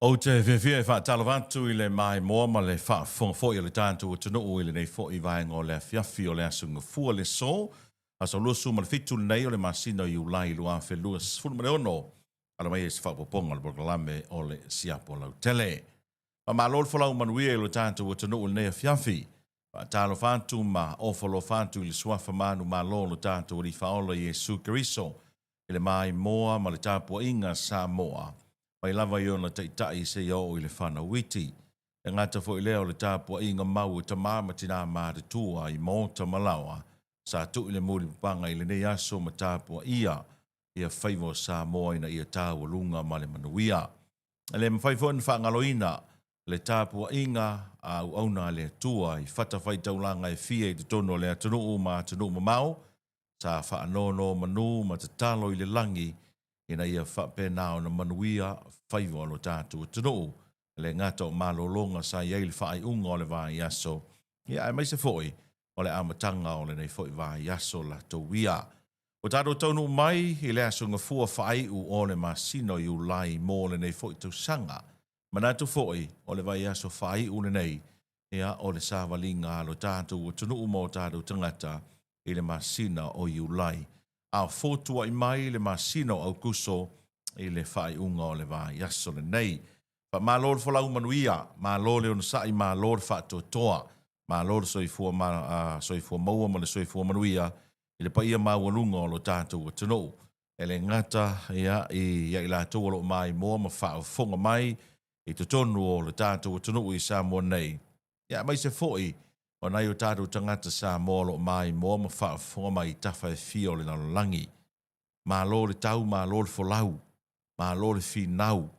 Ou te fiafia e faatalofa atu i le maimoa ma le faafofoga foi a le tatou atunuu i lenei foi vaega o le afiafi o le Aso Gafua le aso, aso 27 lenei o le masina o Iulai 2026. Ala mai ai se faaopoopoga o le polokalame o le Siapo Lautele. Faamalo le folau manuia i lo tatou atunuu i lenei afiafi. Faatalofa atu ma ofo alofa atu i le Suafa manumalo o lo tatou Alii Faaola Iesu Keriso i le maimoa ma le tapuaiga a Samoa, mai lava i ona taitai seia oo i le fanau iti. E gata foi lea o le tapuaiga mau a tama ma tina matutua i maota ma laoa, sa tui le mulipapaga i lenei aso ma tapuaia ia faiva o Samoa ina ia taualuga ma le manuia. E le mafai foi ona faagaloina le tapuaiga a auauna a le Atua i fatafaitaulaga e fia i totonu o le atunuu ma atunuu mamao, sa faanonomanu ma tatalo i le lagi ina ia faapena ona manuia faiva o lo tatou atunuu, e le gata o malologa sa i ai le faaiuga o le vaiaso, ia aemaise foi o le amataga o lenei foi vaiaso latou ia. Ua tatou taunuu mai i le aso Gafua faaiu o le masina o Iulai mo lenei foi tausaga. Manatu foi o le vaiaso faaiu lenei ia o le savaliga a lo tatou atunuu ma o tatou tagata i le masina o Iulai, a fotuai mai le masina o Aukuso i le faaiuga o le vaiaso lenei. Faamalo le folau manuia, malo le onosai, malo le faatoatoa, malo le soifua, ma, soifua maua ma le soifua manuia i le paia maualuga o lo tatou atunuu. E le gata ia, i ia i latou o lo o maimoa ma faafofoga mai i totonu o le tatou atunuu i Samoa nei, ia aemaise foi o nai o tatou tagata Samoa o lo o maimoa ma faafofoga mai i tafa e fia o le lalolagi. Malo le tau, malo le folau, malo le finau,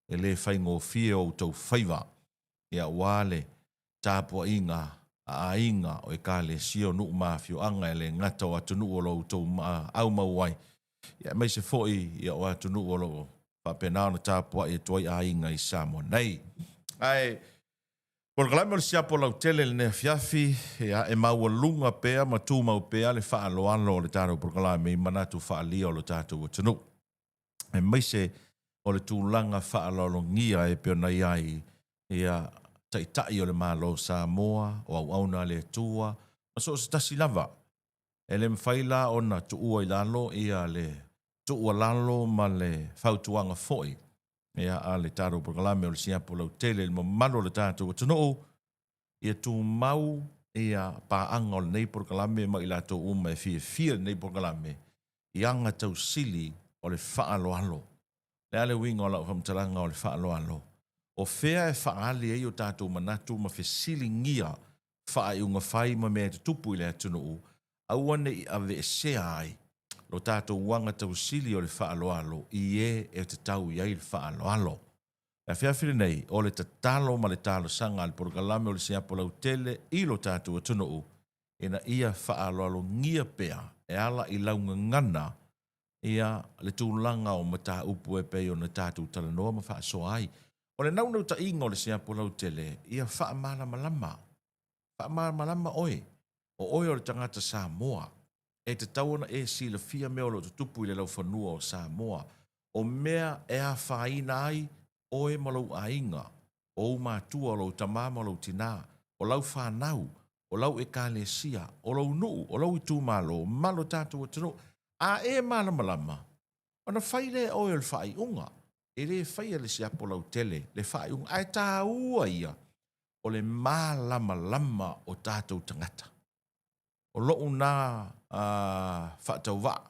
e le faigofie o outou faiva, ia aua le tapuaiga a aiga o Ekalesia, o nuu ma afioaga, e le gata o atunuu o lo o outou aumau ai, ia aemaise foi ia o atunuu o lo o faapena ona tapuai atu ai aiga i Samoa nei. Ae polokalame o le siapo lautele i lenei afiafi, ia, e maualuga pea ma tumau pea le faaaloalo o le tatou polokalame i manatu faaalia o lo tatou atunuu, aemaise o le tulaga faaaloalogia e pei ona i ai ia Taitai o le Malo o Samoa, o auauna a le Atua, ma so o se tasi lava. E le mafai la ona tuua i lalo ia le tuualalo ma le fautuaga foi ia a le tatou polokalame o le Siapo Lautele i le mamalu o le tatou atunuu, ia tumau ia paaga o lenei polokalame ma i latou uma e fiafia i lenei polokalame i aga tausili o le faaaloalo. O le a le uiga o lau faamatalaga o le faaaloalo? O fea e faaali ai o tatou manatu ma fesiligia faaiuga fai ma mea e tutupu i le atunuu, aua ne i aveesea ai lo tatou aga tausili o le faaaloalo i e e tatau i ai le faaaloalo. Le afiafi lenei, o le tatalo ma le talosaga a le polokalame o le Siapo Lautele i lo tatou atunuu ina ia faaaloalogia pea e ala i lau gagana ia le tulaga o mataupu e pei ona tatou talanoa ma faasoa ai. O le naunautaiga o le siapo lautele, ia faamalamalama, faamalamalama oe, o oe o le tagata Samoa, e tatau ona e silafia mea o lo o tutupu i le laufanua o Samoa, o mea e afaina ai oe ma lou aiga, o ou matua, o lou tama ma lou tina, o lau fanau, o lau ekalesia, o lou nuu, o lou itumalo ma lo tatou atunuu. A e malamalama, ona fai lea e oe o le faaiuga. E le faia le siapo lautele le faaiuga, ae taua ia o le malamalama o tatou tagata. O lou na faatauvaa,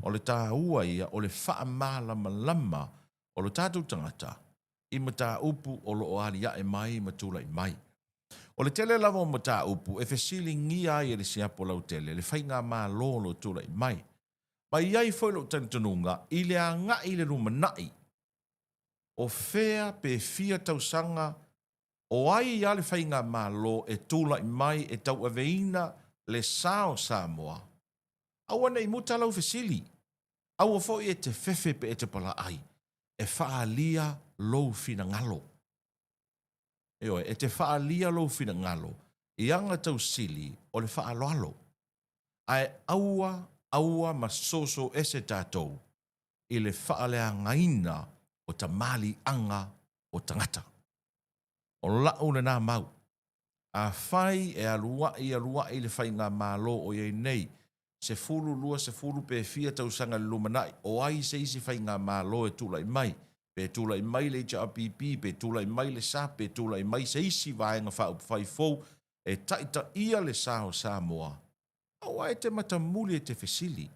o le taua ia o le faamalamalama o lo tatou tagata i mataupu o lo o aliae mai ma tulai mai. O le tele lava o mataupu e fesiligia ai e le siapo lautele le faigamalo o lo o tulai mai. Ma i ai foi lou talitonuga i le agai i le lumanai, o fea pe fia tausaga o ai a le faigamalo e tulai mai e tauaveina le sa o Samoa, aua ne i muta lau fesili, aua foi e te fefe pe e te palaai e faaalia lou finagalo. Ioe, e te faaalia lou finagalo i aga tausili o le faaaloalo. Ae aua, aua ma soso ese tatou i le faaleagaina o tamaliiaga o tagata. O la'u lena mau. Afai e alua'i alua'i le faigamalo o i ai nei, sefulu, 20 pe fia tausaga i le lumanai, o ai se isi faigamalo e tulai mai, pe tulai mai le HRPP, pe tulai mai le sa, pe tulai mai se isi vaega faaupufai fou e taitaia le sa o Samoa, aua e te matamuli e te fesili,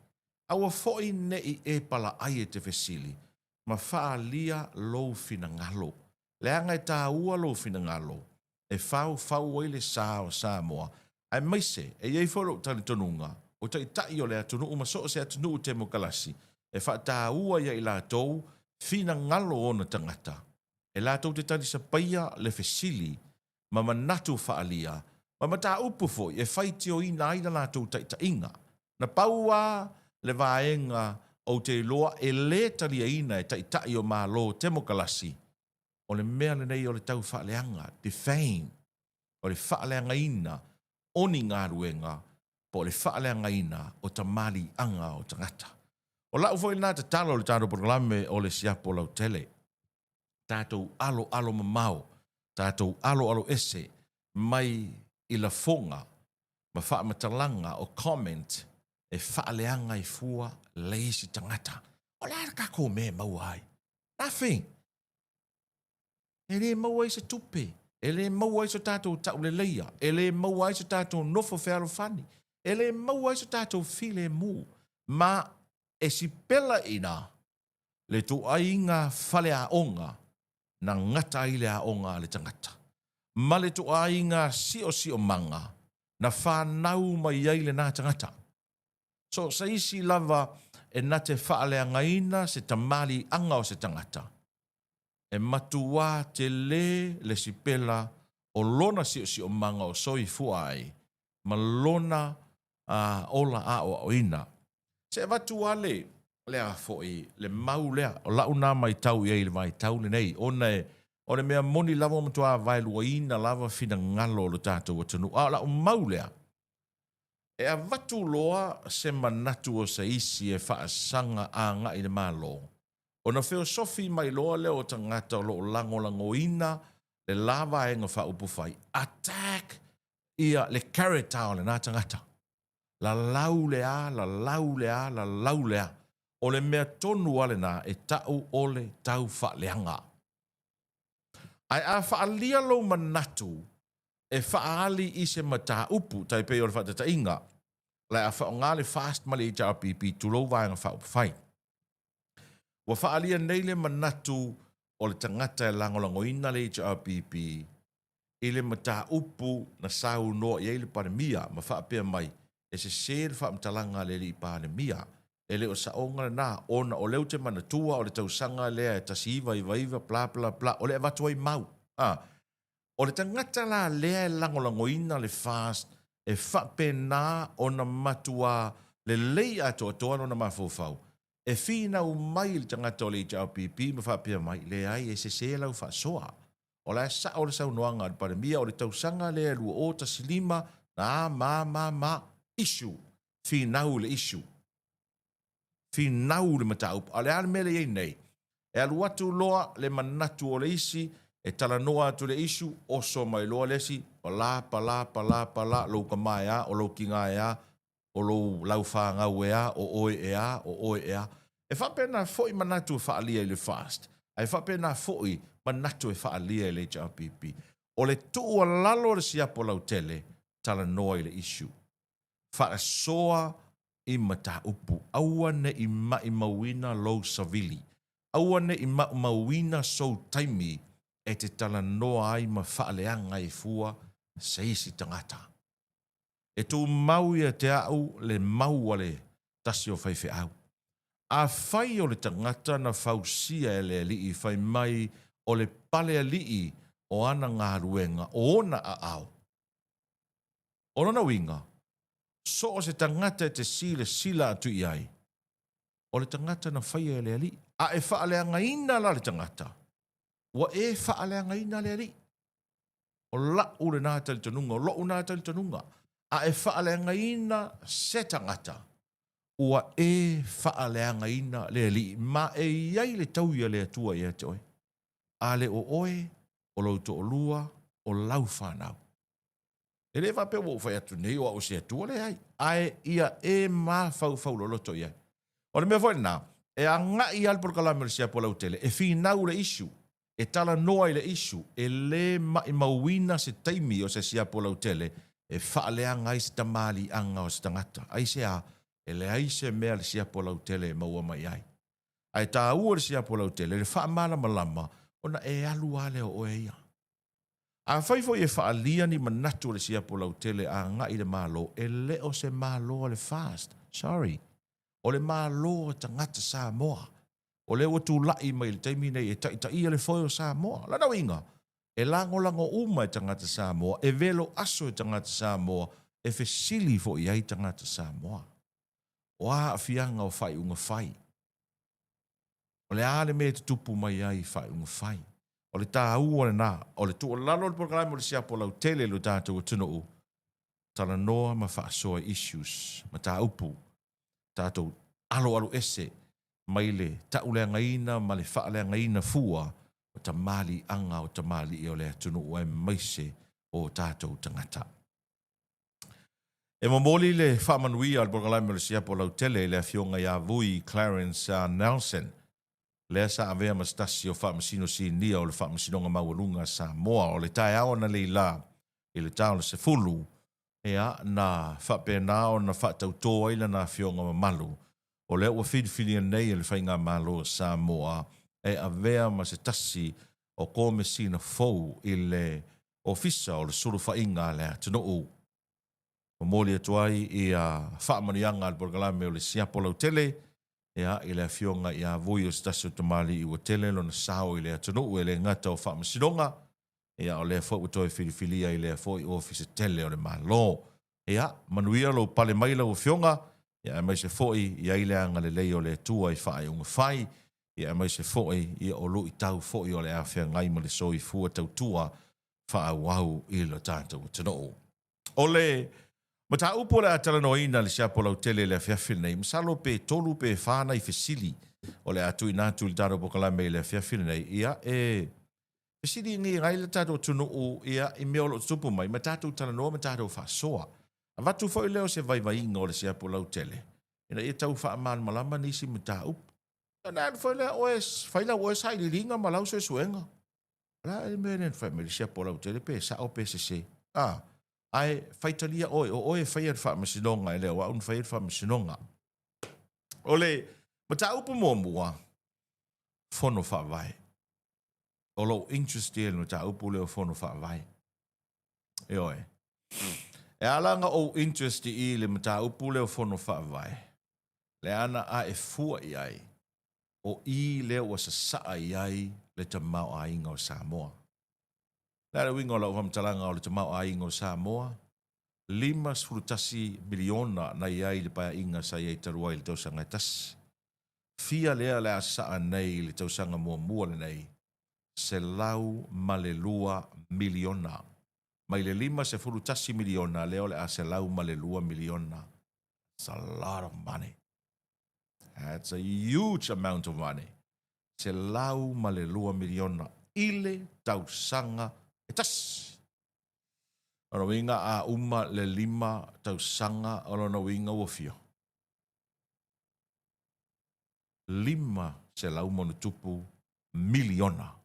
aua foi ne i e palaai e te fesili, ma faaalia lou finagalo. Leaga e taua lou finagalo e faufau ai le sa o Samoa, aemaise e i ai foi lou talitonuga, o taitai o le atunuu ma so o se atunuu temokalasi e faataua ia i latou finagalo o ona tagata, e latou te talisapaia le fesili ma manatu faaalia ma mataupu foi e faitioina ai la latou taitaiga. Na pau lava le vaega ou te iloa e le taliaina e taitai o Malo temokalasi, o le mea lenei o le tau faaleaga, defame, o le faaleagaina o ni galuega po o le faaleagaina o tamaliiaga o tagata. O lau foi lena tatalo i le tatou polokalame o le Siapo Lautele, tatou aloalo mamao, tatou aloalo ese mai i lafoga ma faamatalaga o comment e faaleaga ai fua le isi tagata. O le a le tatou mea e maua ai? Nothing. E le maua ai se tupe, e le maua ai so tatou tauleleia, e le maua ai so tatou nofo fealofani, e le maua ai so tatou filemu, ma e sipela i ina le ituaiga faleaoga na gata ai le aoga a le tagata, ma le ituaiga siosiomaga na fanau mai ai lena tagata. So o se isi lava e na te faaleagaina se tamaliiaga o se tagata, e matuā tele le sipela o lona siosiomaga o soifua ai ma lona ola aoaoina. Se avatu a le le a foi le mau lea, o la'u na maitau i ai i le vaitau lenei, ona e o le mea moni lava ua matua vaeluaina lava finagalo o lo tatou atunuu, a o la'u mau lea, E avatu loa se manatu o se isi e faasaga agai i le Malo, ona feosofi mai loa lea o tagata o lo o lagolagoina le la vaega faaupufai, attack ia le character o lena tagata. Lalau le a, lalau le a, lalau le a. O le mea tonu lava lena e ta'u o le taufaaleaga. Ae a faaalia lou manatu e faaali i se mataupu, tai pei o le faataitaiga, o le a faaaoga le FAST ma le HRPP, tulou Vaega Faaupufai. Ua faaalia nei le manatu o le tagata e lagolagoina le HRPP i le mataupu na saunoa i ai le Palemia ma faapea mai, e sese le faamatalaga a le Alii Palemia. E le o saoga lena, ona o lea ou te manatua o le tausaga lea e 1999 bla bla bla, o le avatu ai mau. A. O le tagata la lea e lagolagoina le FAST e faapena ona matuā lelei atoatoa lona mafaufau, e finau mai i le tagata o le HRPP ma faapea mai, leai e sese lau faasoa. O la e sao le saunoaga a le Palemia o le tausaga lea e 2015 na ma ma ma issue, finau i le issue. Finau le mataupu. A o le a le mea lea e i ai nei? E alu atu loa le manatu o le isi, e talanoa atu le issue, oso mai loa le isi, pala, pala, pala, pala, lou tama e a, o lou tina e a, o lou laufanau e a, o oe e a, o oe e a. E faapena foi manatu e faaalia i le FAST, ae faapena foi manatu e faaalia i le HRPP. O le tuualalo a le siapo lautele, talanoa i le issue. Faasoa i mataupu. Aua ne i maimauina lou savili. Aua ne i maumauina sou taimi e te talanoa ai ma faaleaga ai fua se isi tagata. E tumau ia te a'u le mau a le tasi o faifeau. Afai o le tagata na fausia e le Alii fai mai o le pale alii o ana galuega o ona aao. O lona uiga, so o se tagata e te silasila atu i ai, o le tagata na faia e le Alii. A e faaleagaina la le tagata, ua e faaleagaina le Alii. O la'u lena talitonuga, o lo'u na talitonuga. A e faaleagaina se tagata, ua e faaleagaina le Alii, ma e i ai le taui a le Atua ia te oe. A le o oe, o lou toalua, o lau fanau. E le faapea ua ou fai atu nei o au o se Atua, leai, ae ia e mafaufau loloto i ai. O le mea foi lena, e agai lava le polokalame o le siapo lautele e finau le issue, e talanoa i le issue, e le maimauina se taimi o se siapo lautele e faaleaga ai se tamaliiaga o se tagata. Aisea? E leai se mea a le siapo lautele e maua mai ai. Ae taua le siapo lautele i le faamalamalama ona e alu lava lea o oe ia. Afai foi e faaalia ni manatu o le siapo lautele agai i le Malo, e le o se Malo a le FAST. Sorry. O le Malo a tagata Samoa. O lea ua tulai mai i le taimi nei e taitaia le foe o Samoa. O lona uiga, e lagolago uma e tagata Samoa, e velo aso e tagata Samoa, e fesili foi i ai tagata Samoa. O a aafiaga o faaiuga fai? O le a le mea e tutupu mai ai i faaiuga fai? O le taua lena. O le tuualalo o le polokalame o le siapo lautele i lo tatou atunuu, talanoa ma faasoa i issues, mataupu, tatou aloaloese mai le tauleagaina ma le faaleagaina fua o tamaliiaga o tamalii o le atunuu aemaise o tatou tagata. E momoli le faamanuia o le polokalame o le siapo lautele i le Afioga ia Vui Clarence Nelson, lea sa avea ma se tasi o Faamasino Sinia o le Faamasinoga Maualuga a Samoa. O le taeao analeila i le ta o le 10, ea, na faapena ona faatautō ai lana afioga mamalu, o lea ua filifilia nei e le Faigamalo a Samoa e avea ma se tasi o Komesina fou i le Ofisa o le Sulufaiga a le Atunuu. Momoli atu ai ia faamanuiaga a le polokalame o le Siapo Lautele ia i le Afioga ia Vui o se tasi o tamalii ua tele lona sao i le atunuu e le gata o Faamasinoga, ia o lea foi ua toe filifilia i lea foi Ofisa tele o le Malo. Ia, manuia lou pale mai lau Afioga, ia aemaise foi i ai le agalelei o le Atua i faaiuga fai, ia aemaise foi ia o luitau foi o le a feagai ma le soifua tautua faaauau i lo tatou atunuu. O le mataupu o le a talanoaina i le siapo lautele i le afiafi lenei, masalo pe tolu pe fa nai fesili o le a tuuina atu i le tatou polokalame i le afiafi lenei, ia e fesiligia ai le tatou atunuu ia i mea o lo o tutupu mai ma tatou talanoa ma tatou faasoa. Avatu foi lea o se vaivaiga o le siapo lautele ina ia tau faamalamalama nisi mataupu. Ona alu foi lea oe fai lau oe sailiiliga ma lau suesuega. O le a le mea lea na fai mai le siapo lautele pe sao pe sese? A, ae faitalia oe, o oe e faia le faamasinoga e le o au na faia le faamasinoga. O le mataupu muamua, Fono Faavae. O lou interest ia i le mataupu lea o Fono Faavae. Ioe. E ala ona ou interest i le mataupu lea o Fono Faavae, leaga a e fua i ai, o i lea ua sasaa i ai le tamaoaiga o Samoa. O le a le uiga o lau faamatalaga o le tamaoaiga o Samoa? $51 miliona na i ai i le paeaiga sa i ai talu ai i le tausaga e tasi. Fia lea o le a sasaa nei i le tausaga muamua lenei? $102 miliona. Mai le $51 miliona lea o le a $102 miliona. That's a lot of money. That's a huge amount of money. $102 miliona i le tausaga e tasi. O lona uiga a uma le 5 tausaga o lona uiga ua fia? 500 ma miliona.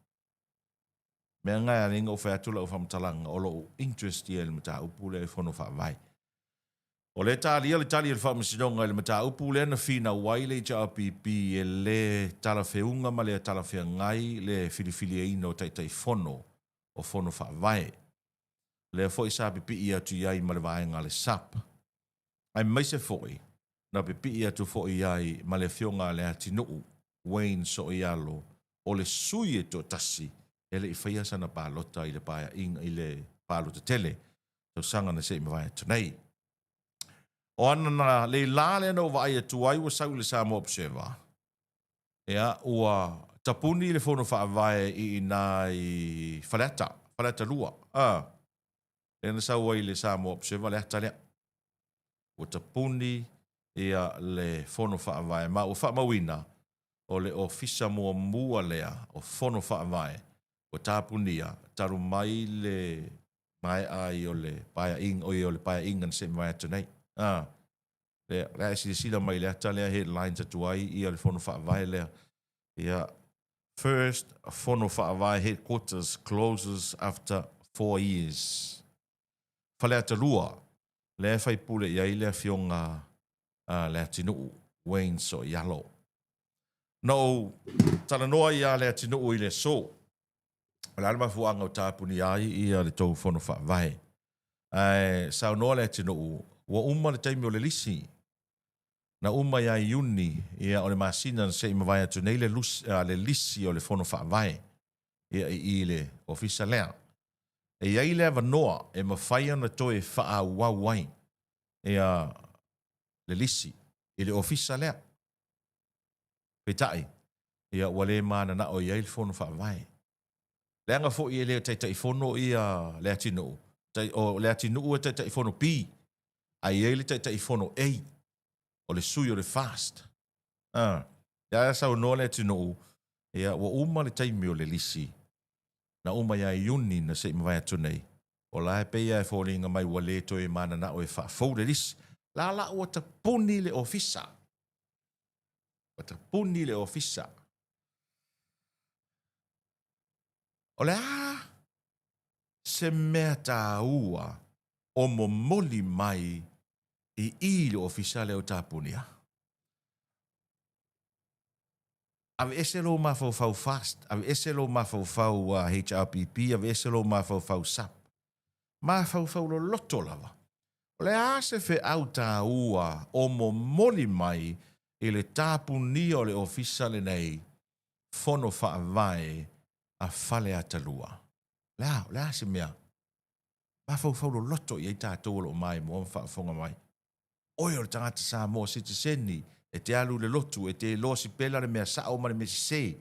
Mea na e ala ai ona ou fai atu lau faamatalaga o lou interest ia i le mataupu lea i Fono Faavae. O lea e talia le tali a le Faamasinoga i le mataupu lea na finau ai le HRPP e le talafeuga ma le talafeagai le filifiliaina o Taitaifono o Fono Faavae. Lea foi sa pipii atu i ai ma le vaega a le SAP. Aemaise foi na pipii atu foi i ai ma le Afioga a Leatinuu Wayne Sooialo o le sui e toatasi e le i faia sana palota i le paeaiga i le palota tele tausaga na se i mavae atu nei. O ana na leila lea na ou vaai atu ai ua sau i le Samoa Observer, ia ua tapuni le Fono Faavae i ina i Faleata, Faleata 2, a, lea na sau ai i le Samoa Observer le ata lea. Ua tapuni ia le Fono Faavae ma ua faamauina o le Ofisa muamua lea o Fono Faavae. Ua tapunia talu mai le maea ai o le Paeaiga, oi o le Paeaiga na se'i mavae atu nei. A, lea, o le a e silasila mai i le ata lea headlines atu ai ia le Fono Faavae lea. Ia, First Fono Faavae Headquarters Closes After 4 Years. Faleata 2, lea e faipule i ai le Afioga a Leatinuu Wayne Soialo. Na ou talanoa ia Leatinuu i le aso, o le a le mafuaaga ua tapunia ai ia le tou Fono Faavae. Ae saunoa Leatinuu, ua uma le taimi o le lisi. Na uma ia Iuni, ia o le masina na se i mavae atu nei le le lisi o le Fono Faavae ia i i le ofisa lea. E i ai le avanoa e mafai ona toe faaauau ai ia le lisi i le ofisa lea. Peitai, ia ua le mananao i ai le Fono Faavae. Leaga foi e le Taitaifono ia Leatinuu, o Leatinuu e Taitaifono B, ae i ai le Taitaifono A, o le sui o le FAST. A, lea saunoa Leatinuu, ia ua uma le taimi o le lisi, na uma ia Iuni na se i mavae atu nei, o la e pei lava e foliga mai ua le toe mananao e faafou le lisi. La la ua tapuni le ofisa. Ua tapuni le ofisa. O le a se mea taua o momoli mai i i le ofisa lea o tapunia? Aveese lou mafaufau fast, aveese lou mafaufau HRPP, aveese lou mafaufau SUP. Mafaufau loloto lava. O le a se feau taua o momoli mai i le tapunia o le ofisa lenei Fono Faavae a Faleata 2? O le a? O le a se mea? Mafaufau loloto i ai tatou o lo o maimoa ma faafofoga mai. Oe o le tagata Samoa sitiseni, e te alu i le lotu, e te iloa sipela le mea sao ma le mea sese.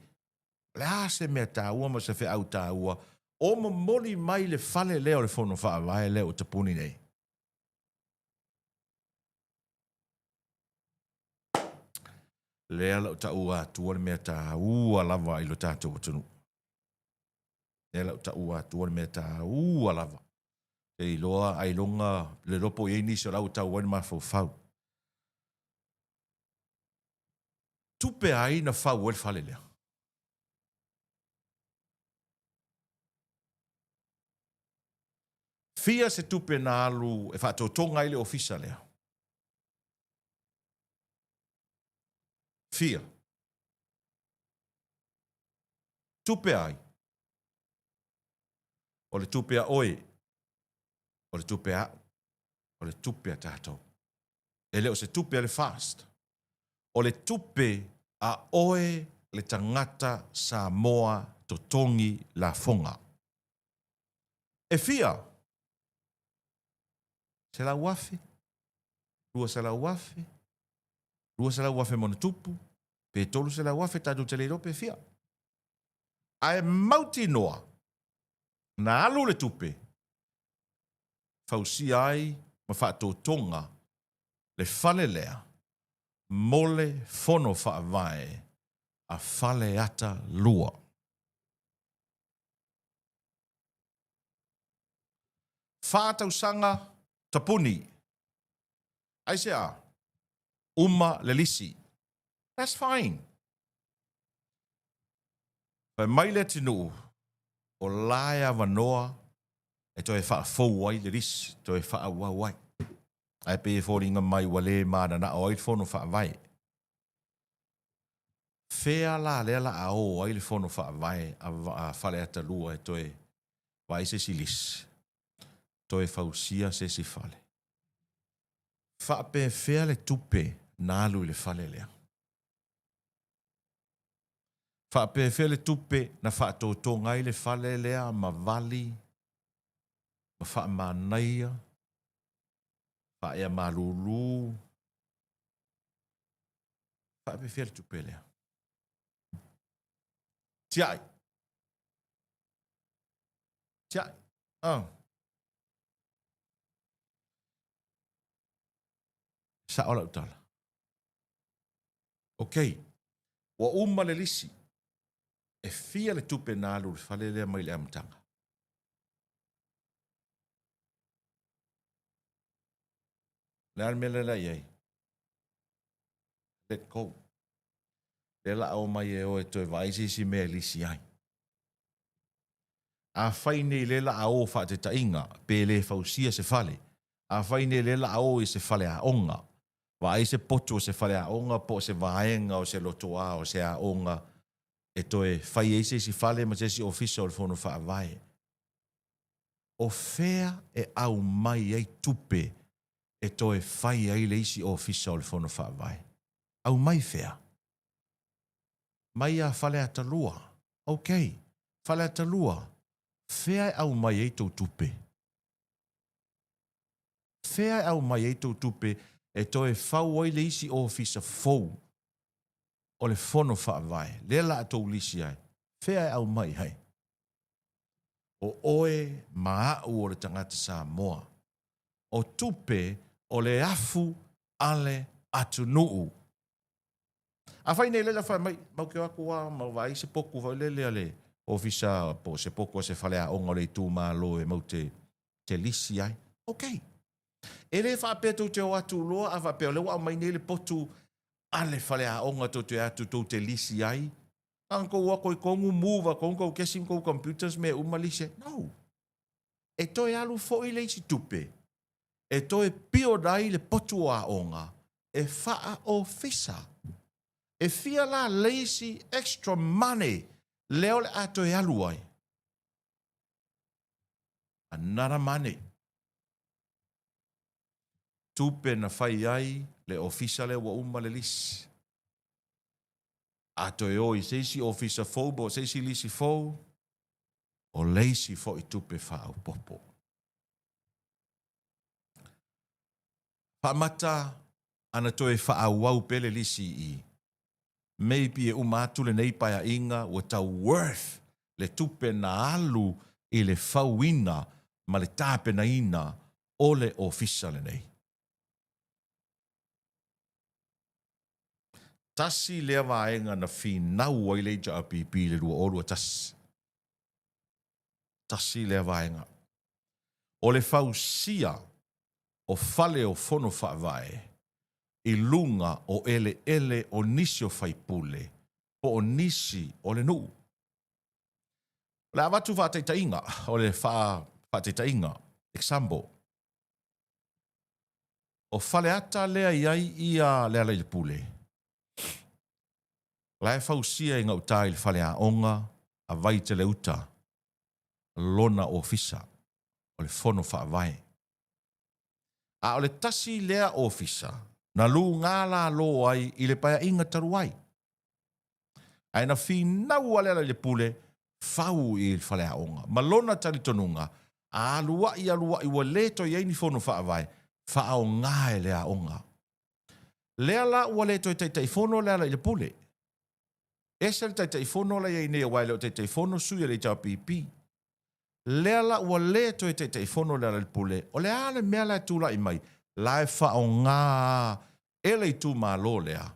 O le a se mea taua ma se feau taua o momoli mai le fale lea o le Fono Faavae lea ua tapuni nei? Lea la ou taua atua le mea taua lava i lo tatou atunuu. Lea la ou taua atua le mea taua lava. Te iloa ailoga le iloa po o i ai nisi o la ua tau ai le mafaufau. Tupe a ai na fau ai le fale lea? Fia se tupe na alu e faatotoga ai le ofisa lea? Fia? Tupe a ai? O le tupe a oe, o le tupe a au, o le tupe a tatou. E le o se tupe a le FAST. O le tupe a oe le tagata Samoa totogi lafoga. E fia? 100,000? 200,000? 200,000 ma ona tupu? Pe 300,000 tatou te le iloa pe fia. Ae mautinoa, na alu le tupe, fausia ai ma faatotoga le fale lea mo le Fono Faavae a Faleata 2. Fa tausaga tapuni. Aisea? Uma le lisi. That's fine. Fai mai le atunuu, o la e avanoa e toe faafou ai le lisi, toe faaauau ai. Ae pei e foliga mai ua le mananao ai le Fono Faavae. Fea la lea la a o ai le Fono Faavae a Faleata 2 e toe vaai se isi lisi, toe fausia se isi fale? Faapefea le tupe na alu i le fale lea? Faapefea le tupe na faatotoga ai le fale lea ma vali ma faamanaia, faaea malulu? Faapefea le tupe lea? Tiai. Tiai. Ah. Sao lau tala. Ok. Ua uma le lisi. E fia le tupe na alu i le fale lea mai le amataga? O le a le mea lea la i ai? Let go. Lea la a omai e o e toe vaai se isi mea e lisi ai. Afai nei lea la a o faataitaiga pe le fausia se fale, afai nei lea la a o i se faleaoga, vaai se potu o se faleaoga po o se vaega o se lotoa o se aoga e toe fai ai se isi fale ma se isi ofisa o le Fono Faavae. O fea e aumai ai tupe e toe fai ai le isi ofisa o le Fono Faavae? Aumai fea? Mai ia Faleata 2. Ok, Faleata 2, fea e aumai ai tou tupe? Fea e aumai ai tou tupe e toe fau ai le isi ofisa fou o le Fono Faavae, lea la a tou lisi ai? Fea e aumai ai? O oe ma a'u o le tagata Samoa. O tupe o le afu a le atunuu. Afai nei lele fai mai, mau ke o atu a ma vaai se potu foi lele a le ofisa po o se potu a se faleaoga o le itumalo e mau te te lisi ai. Ok. E le faapea tou te o atu loa a faapea o lea ua aumai nei le potu a le faleaoga tou te atu tou te lisi ai. Na ona tou o atu i tonu move a tonu tou kesi ma tou computers mea uma lisi ai. No. E toe alu foi le isi tupe e toe build ai le potu o aoga e faa-ofisa. E fia la le isi extra money lea o le a toe alu ai? Another money. Tupe na fai ai le ofisa lea ua uma le lisi. A toe o i se isi ofisa fou po o se isi lisi fou, o le isi foi tupe faaopoopo. Faamata ana toe faaauau pea le lisi i maybe e uma atu lenei paeaiga ua tau worth le tupe na alu i le fauina ma le tapenaina o le ofisa lenei. Tasi lea vaega na finau ai le HRPP i le 2021. Tasi lea vaega. O le fausia o fale o Fono Faavae i luga o eleele o nisi o faipule po o nisi o le nuu. O le a avatu faataitaiga, o le faataitaiga, example, o Faleata lea e i ai ia Lealailepule, la e fausia i gauta i le faleaoga a Vaiteleuta lona ofisa, o le Fono Faavae. A o le tasi lea ofisa na luga lalo ai i le paeaiga talu ai. Ae na finau a Lealailepule fau i le faleaoga ma lona talitonuga, a alua'i alua'i ua le toe i ai ni fono faavae, faaaoga e le aoga. Lea la ua le toe Taitaifono Lealailepule. Ese le Taitaifono la i ai nei aua e le o Taitaifono sui o le HRPP. Lea la ua le toe Taitaifono Lealailepule, o le a le mea la e tulai mai? La e faaaoga e le itumalo lea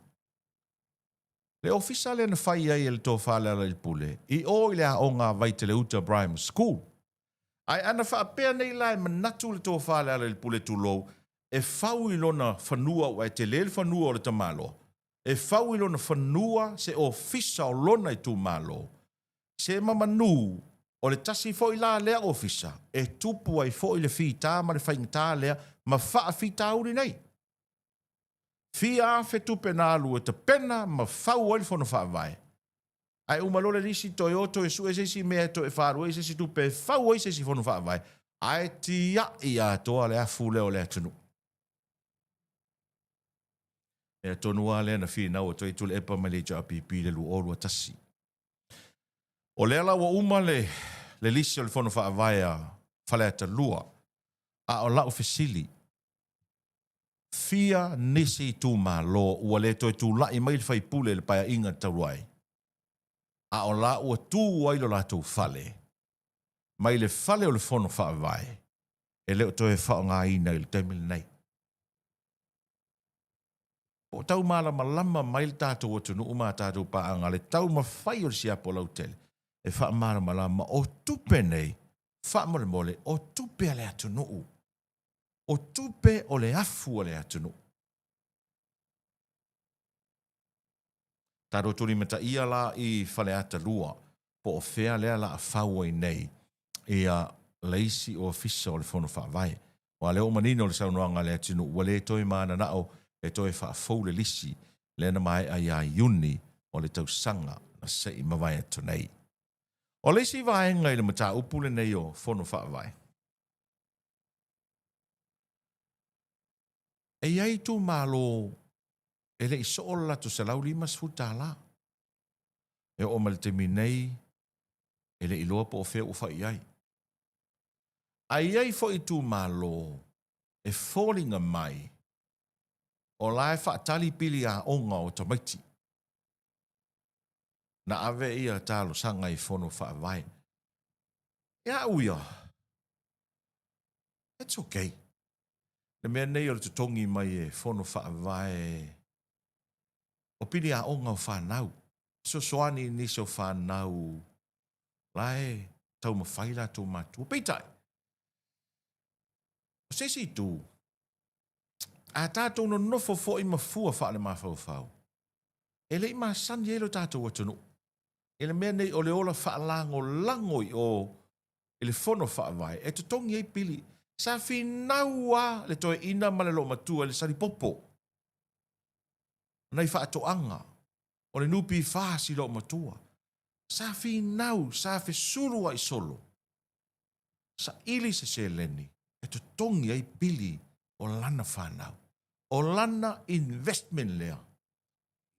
le ofisa lea na fai ai e le Tofa Lealailepule i o i le aoga a Vaiteleuta Primary School. Ae ana faapea nei la e manatu le Tofa Lealailepule tulou e fau i lona fanua aua e tele le fanua o le tamaloa, e fau i lona fanua se ofisa o lona itumalo, se ma manu o le tasi foi la lea ofisa e tupu ai foi le fita ma le faigata lea ma faafitauli nei. Fia afe tupe na alu e tapena ma fau ai le Fono Faavae. Ae uma loa le lisi toe o toe sue se isi mea e toe faalu ai se isi tupe e fau ai se isi Fono Faavae, ae tiai atoa le afu lea o le atunuu. Mea tonu lava lea na finau atu ai Tuilaepa mai le HRPP i le 2021. O lea la ua uma le le lisi o le Fono Faavae a Faleata 2, a o lau fesili, fia nisi itumalo ua le toe tulai mai le faipule i le paeaiga talu ai, a o la ua tu ai lo latou fale mai le fale o le Fono Faavae e le o toe faaaogaina i le taimi lenei. Po o tau malamalama mai le tatou atunuu ma a tatou paaga le taumafai o le siapo lautele e faamalamalama o tupe nei, faamolemole, o tupe a le atunuu, o tupe o le afu a le atunuu. Tatou tulimataia la i Faleata 2 po o fea lea la a fau ai nei ia le isi Ofisa o le Fono Faavae. Aua o lea ua manino le saunoaga a Leatinuu ua le toe mananao e toe faafou le lisi lea na maea ia Iuni o le tausaga na se i mavae atu nei. O le isi vaega i le mataupu lenei o Fono Faavae, e i ai itumalo e le i soo le latou $150. E oo mai le taimi nei, e le i iloa po o fea ua fai i ai. Ae i ai foi itumalo e foliga mai o la e faatali pili aoga o tamaiti. Na ave ia talosaga i Fono Faavae. Ia au ia, it's okay. Le mea nei o le totogi mai e Fono Faavae o pili aoga o fanau, fesoasoani i nisi o fanau la e taumafai latou matua. Peitai, o se isi itu, a tatou nonofo foi ma fua faalemafaufau, e le i masani ai lo tatou atunuu i le mea nei o le ola faalagolago i o i le Fono Faavae e totogi ai pili. Sa finau lava le toeaina ma le loomatua i le salipopo nai faatoaga o le NPF si loomatua. Sa finau, sa fesulua'i solo, saili se seleni e totogi ai pili o lana fanau. O lana investment lea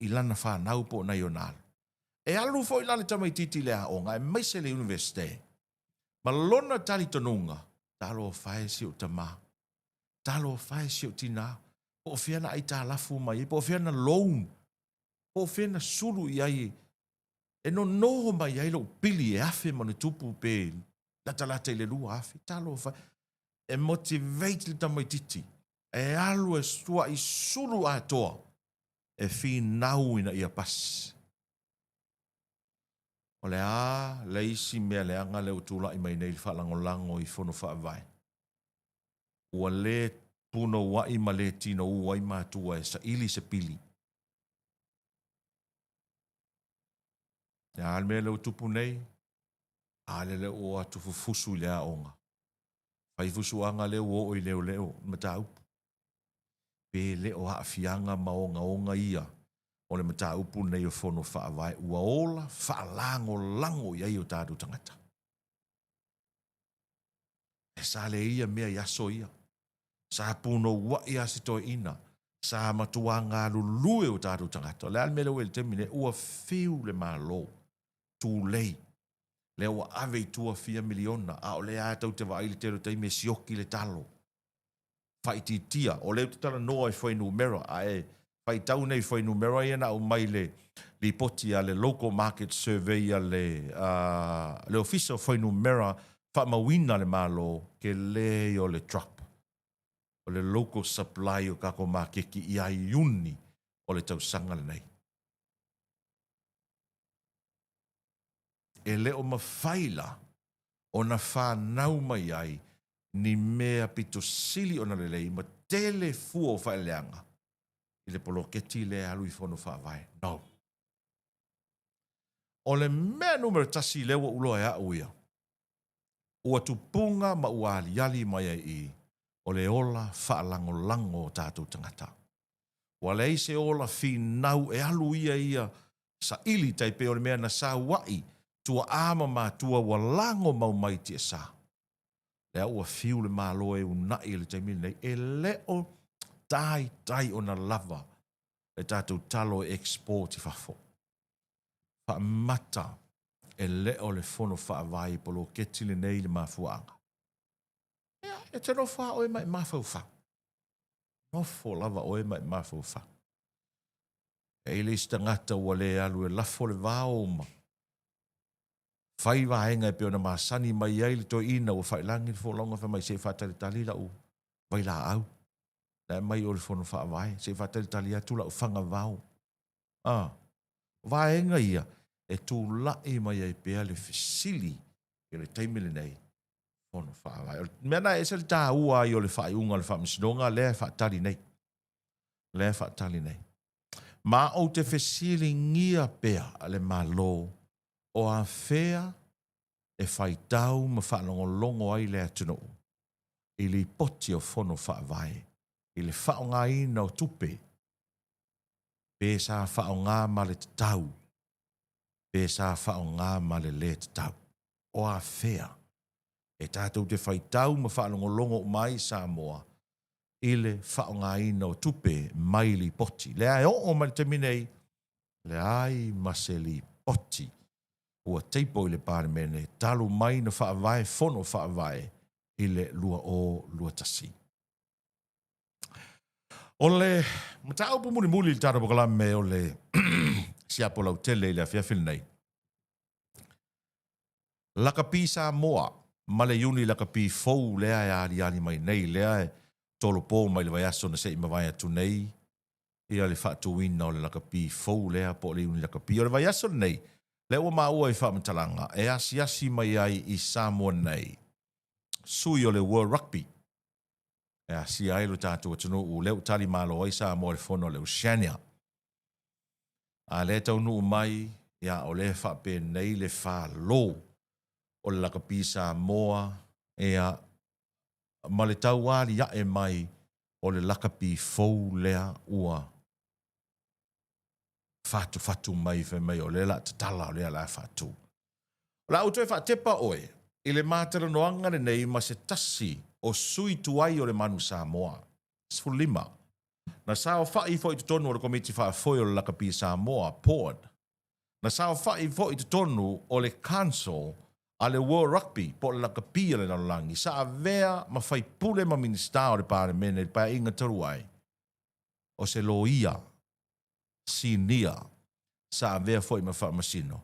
i lana fanau po o nai ona alo. E alu foi la le tamaitiiti i le aoga aemaise le Universite ma lona talitonuga, talofa e si ou tama, talofa e si ou tina, po o fea na aitalafu mai ai, po o fea na loan, po o fea na sulu i ai e nono mai ai lou pili e $1,000+ pe latalata i le 2000. Talofa e, e motivate le tamaitiiti e alu e sua'i sulu atoa e finau ina ia pasi. O le a le isi mea leaga lea ua tulai mai nei i le faalagolago i Fono Faavae? Ua le punouai ma le tinou ai matua e saili se pili. Le a le mea lea ua tupu nei? A lea lea ua o atu fufusu i le aoga. Fai fusuaga lea ua oo i leoleo le mataupu. Pe le o aafiaga ma ogaoga ia o le mataupu lenei o Fono Faavae ua ola faalagolago i ai o tatou tagata. E sa le ia mea i aso ia. Sa punouai lava si toeaina. Sa matua galulue o tatou tagata. O le a le mea lea ua i ai i le taimi lenei? Ua fiu le Malo, tulei. Lea ua ave i tua fia miliona, a o lea lava tou te vaai i le tele o taimi e sioki le talo. Faaitiitia. O lea ou te talanoa i fuainumera, ae faitau nei fuainumera ia na aumai i le lipoti a le Local Market Survey a le le Ofisa o Fuainumera Faamauina a le Malo, tele ia o le drop o le local supply o tatou maketi ia Iuni o le tausaga lenei. E le o mafai la ona fanau mai ai ni mea pito sili ona lelei ma tele fua o faeleaga i le poloketi lea e alu i Fono Faavae. No. O le mea numera tasi lea ua ou iloa e au ia, ua tupuga ma ua aliali mai ai i i, o le ola faalagolago o tatou tagata. Ua leai se ola finau e alu ia ia saili tai pei o le mea na saua'i tua'a ma matua ua lago mau mai tiasa. Lea ua fiu le Malo e una'i i le taimi lenei, e le o taitai ona lava le tatou talo e export i fafo. Faamata e le o le Fono Faavae i poloketi lenei le mafuaaga. Ia, e te nofo lava oe ma e mafaufau. Nofo lava oe ma e mafaufau. E i ai le isi tagata ua le alu e lafo le vao ma fai vaega e pei ona masani mai ai le toeaina ua faiilagi le folauga fai mai se i faatalitali lau vailaau. La e aumai i o i le Fono Faavae, se i faatalitali atu lau fagavao. A, o vaega ia e tulai mai ai pea le fesili i le taimi lenei, Fono Faavae. O le mea lena e ese le taua ai o le faaiuga a le Faamasinoga lea e faatali nei. Lea e faatali nei. Ma ou te fesiligia pea le Malo o afea e faitau ma faalogologo ai le atunuu i lipoti o Fono Faavae i le faaaogaina o tupe, pe sa faaaoga ma le tatau, pe sa faaaoga ma le lē tatau. O afea e tatou te faitau ma faalogologo uma ai Samoa i le faaaogaina o tupe mai lipoti. Lea e oo mai le taimi nei, leai ma se lipoti ua table i le Palemene talu mai na faavae Fono Faavae i le 2021. O le mataupu mulimuli i le tatou polokalame o le siapo lautele i le afiafi lenei, Lakapi Samoa ma le Iuni Lakapi fou lea e aliali mai nei, lea e tolopo mai le vaiaso na se i mavae atu nei, ia le faatuina o le lakapi fou lea po o le Iuni Lakapi. O le vaiaso lenei, lea ua maua i faamatalaga e asiasi mai ai i Samoa nei sui o le World Rugby e asia ai lo tatou atunuu, lea ua tali malo ai Samoa i le Fono a le Oceania. A lea e taunuu mai, ia o lea e faapenei le falo o le lakapi Samoa, ia, ma le taualiae mai o le lakapi fou lea ua fatufatu mai fai mai o lea o le a tatala, o lea o le a faatu. O le a ou toe faatepa oe i le ma talanoaga lenei ma se tasi o sui tuai o le Manu Samoa, 15, na saofai foi i totonu o le Komiti Faafoe o le Lakapi Samoa, Board, na saofai foi i totonu o le Council a le World Rugby po o le Lakapi a le Lalolagi, sa avea ma faipule ma Minisita o le Palemene i le Paeaiga talu ai, o se loia sinia sa avea foi ma faamasino.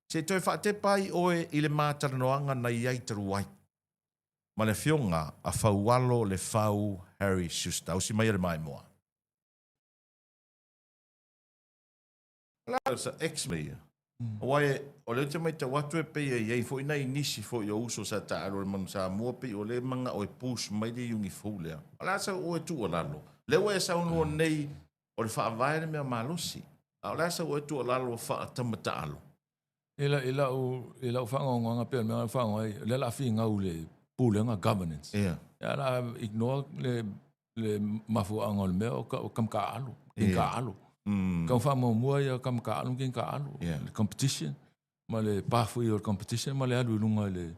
Se i toe faatepa ai oe i le ma talanoaga na i ai talu ai ma le Afioga a Faualo Lefau Harry Schuster. Ausi maia le maimoa. Sa ex me ia. Aua e, o lea ou te matau atu e pei e i ai foi nai nisi foi o uso sa taaalo i le Manu Samoa pei o lea e manao e push mai le iuni fou lea. O le a sau oe tuualalo? Lea ua e saunoa nei o le faavae le mea malosi. A o le a sau oe tuualalo faa-tama taalo? I lau, i lau, i lau faagaogoaga pei o le mea na faaaoga ai, o lea o le a finau i le pulega, governance. Ia. Ia o le a ignore le, le mafuaaga o le mea o ka, o kamakaalo, kinkaalo. Mm. Kau faamuamua ia kamakaalo ma kinkaalo, Yeah. le competition ma le pathway o le competition ma le alu i luga i le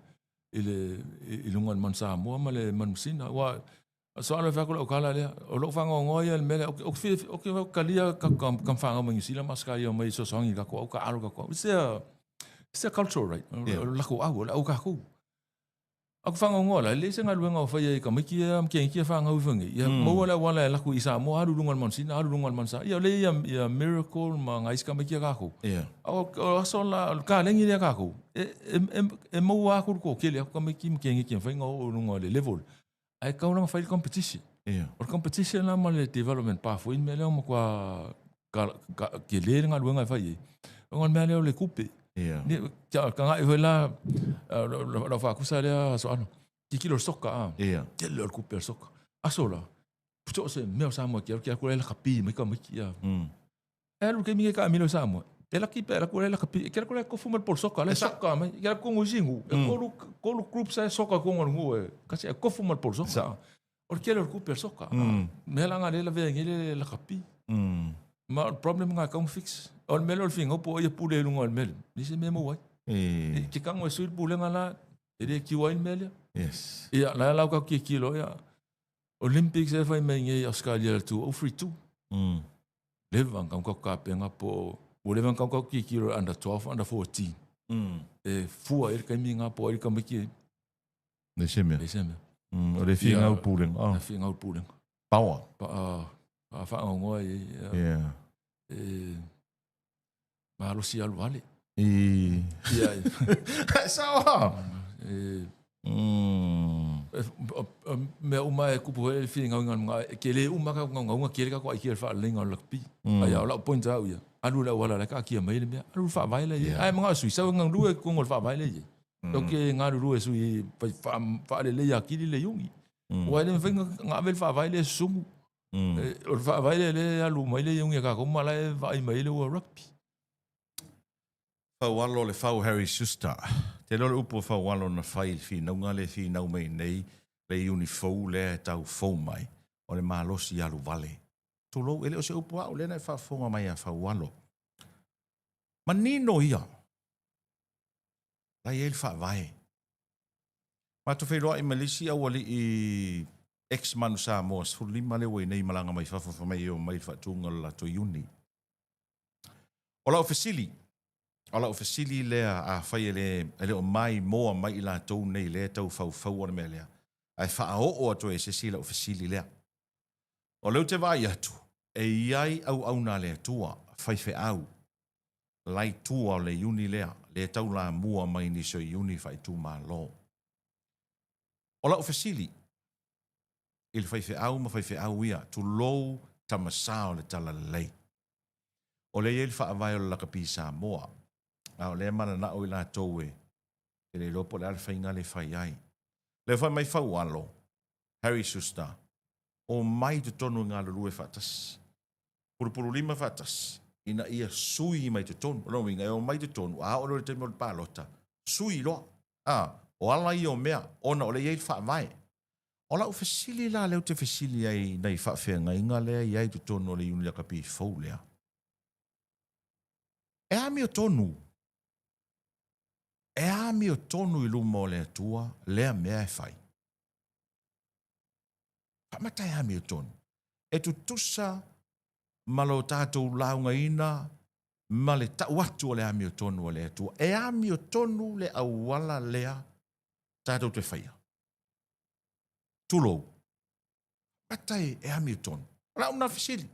i le i luga i le Manu Samoa ma le Manu Sina. Aua So alo e fai atu lau tala lea, o lou faanoanoa ia i le mea lea, ou te fia, ou te talia ka fanau mai Niu Sila ma Ausetalia omai e fesoasoani i le tatou au taaalo i tatou au. It's their, it's their cultural right, o le latou au, o le au tatou. A ou te faanoanoa la, e leai se galuega o faia e tamaiti ia ma teineiti ia fanau ifo nei, ia maua le auala e alu atu i Samoa, alu i luga o le Manu Sina, alu i luga o le Manu Samoa. Ia o lea i ai ia Miracle ma nai isi tamaiti a tatou. A o aso la, o le kalegi lea a tatou, e maua atu le toatele atu tamaiti ma teineiti e mafai ona oo i luga o le level. Ae tatau la ona fai le competition. Ia. O le competition la ma le development pathway le mea lea ua matua tele le galuega e fai ai. Ona o le mea lea o le tupe. Ia. Taga'i foi la lau faatusa lea Soano. Tilotilo i le soka a. Ia. Tele o le tupe o le soka. Aso la, so o se mea o Samoa e te alu, te alu atu la e lakapi mai tamaiti ia. E alu i le taimi nei e taamilo i Samoa, e laki pe alu atu la e lakapi, e te alu atu la e tofu ma le polo soka, la e soka mai. E te alu atu i isi nuu, e tolu groups la e soka i totonu o le nuu e tasi ae tofu ma le polo soka. O le tele o le tupe o le soka. Mea la na lea e lavea ai nei le lakapi. Ma o le problem lena e tatau ona fix. O le mea lea o le finau po o ai e pule i luga o le mea lea, leai se mea e maua ai. E te tago e sui le pulega la, e le kiu ai le mea lea. Ia, la la ua tatou tilotilo, ia, Olympics e fai mai nei i Australia i le 2032. Leva ona tatou tapena po o ua leva ona tatou tilotilo i le under 12, under 14. E fua i ai le taimi lena po o ai le tamaiti e Leai se mea. Leai se mea. O le finau pulega. Le finau pulega. Power. Pa faanoanoa i ai. Yeah. E malosi alu ale. I. Ia. Sao. E mea uma e kupu foi le finauga e tele uma ka gaugauga tele ka aikia le faaleleiga o le lakapi. Ai o lau point au ia, alu le auala la taatia mai le mea, alu le faavae la ia. Ai manao sui sau galulue i totonu o le faavae lea e i ai. Ou te galulue sui faaleleia atili le iuni. Aua e le mafai ona ave le faavae lea e susumu. O le faavae lea lea e alu mai le iuni a tatou ma la e vaai mai ai le World Rugby. Faualo le fau Harry Schuster. Te iloa le upu a Faualo na fai i le finauga lea e finau mai nei, le iuni fou lea e tau fou mai, o le malosi alu vale. Tulou, e le o se upu a au lea na e faafofoga mai ia Faualo. Manino ia, la e i ai le faavae. Matou feiloai ma le isi aualii ex-Manu Samoa 15 lea ua i nei malaga mai fafo fai mai e omai i le faatuga o le latou iuni. O lau fesili, o lau fesili lea afai e le, e le o maimoa mai i latou nei lea e tau faufau'a le mea lea, ae faaoo atu ai e se isi lau fesili lea. O lea ou te vaai atu, e i ai auauna a le Atua, faifeau, la i tua o le iuni lea, lea e taulamua mai nisi o iuni faaitumalo. O lau fesili i le faifeau ma faifeau ia, tulou tama sa o le Talalelei. O lea e i ai le faavae o le lakapi Samoa, a o lea e mananao i latou e le iloa po o le a le faiga lea e fai ai. Lea fai mai Faualo, Harry Schuster, omai i totonu e galulue faatasi, pulupululima faatasi, ina ia sui mai totonu. O lona uiga, e omai totonu, a oo loa i le taimi o le palota, sui loa. A, o ala ia o mea, ona o lea e i ai le faavae. O lau fesili la lea ou te fesili ai i nai faafeagaiga lea e i ai i totonu o le Iuni Lakapi fou lea, e amiotonu, e amiotonu i luma o le Atua lea mea e fai? Faamata e amiotonu, e tutusa ma lo tatou laugaina ma le tau atu o le amiotonu a le Atua. E amiotonu le auala lea tatou te faia. Tulou, mata e amiotonu. O lau lena fesili.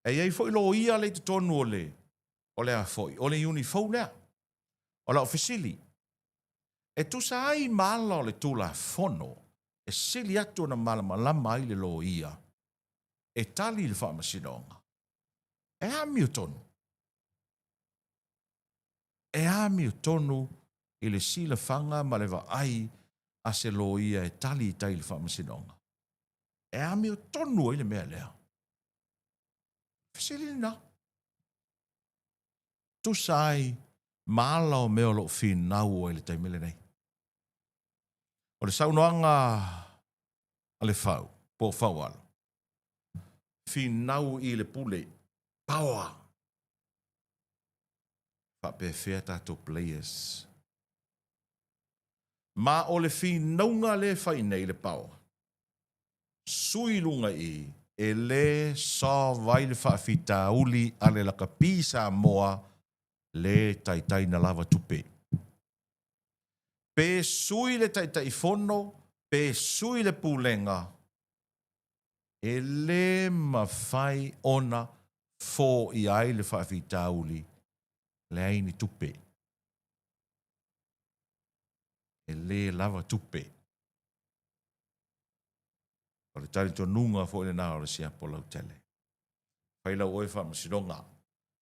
E i ai foi loia lea i totonu o le, o le a foi, o le iuni fou lea. O lau fesili, e tusa ai ma ala o le Tulafono e sili atu ona malamalama ai le loia e tali i le faamasinoga, e amiotonu. E amiotonu i le silafaga ma le vaai a se loia e tali i tai i le faamasinoga. E amiotonu ai le mea lea. Fesili lena. Tusa ai ma ala o mea o lo o finau ai i le taimi lenei. O le saunoaga a le fau, po o Faualo, finau i le pule, power, faapefea tatou players. Ma o le finauga lea e fai nei le power, sui i luga i i, e le solve ai le faafitauli a le lakapi Samoa le taitai na lava tupe. Pe sui le Taitaifono, pe sui le Pulega, e le mafai ona foia ai le faafitauli, leai ni tupe. E le lava tupe. O le talitonuga foi lena o le siapo lautele. Fai lau oe faamasinoga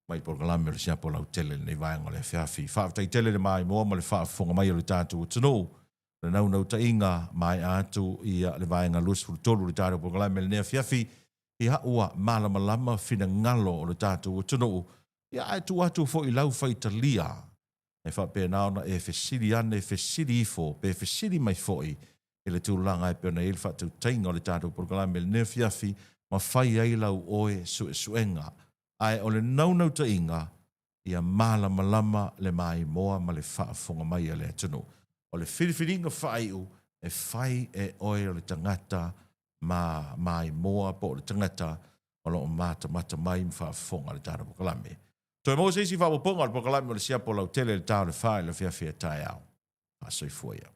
mai polokalame o le siapo lautele i lenei vaega o le afiafi. Faafetai tele le maimoa ma le faafofoga mai o le tatou atunuu. O le naunautaiga, maea atu ia le vaega 23 o le tatou polokalame i lenei afiafi, ia ua malamalama finagalo o le tatou atunuu, ia ae tuu atu foi i lau faitalia e faapena ona e fesili ane, fesili ifo, pe fesili mai foi i le tulaga e pei ona i ai le faatautaiga o le tatou polokalame i lenei afiafi ma fai ai lau oe suesuega. Ae o le naunautaiga, ia malamalama le maimoa ma le faafofoga mai a le atunuu. O le filifiliga faaiu e fai e oe o le tagata ma maimoa po o le tagata o lo o matamata mai ma faafofoga i le tatou polokalame. Toe maua se isi faaopoopoga o le polokalame o le Siapo Lautele i le ta o le fa i le afiafi a taeao. Faasoifua ia.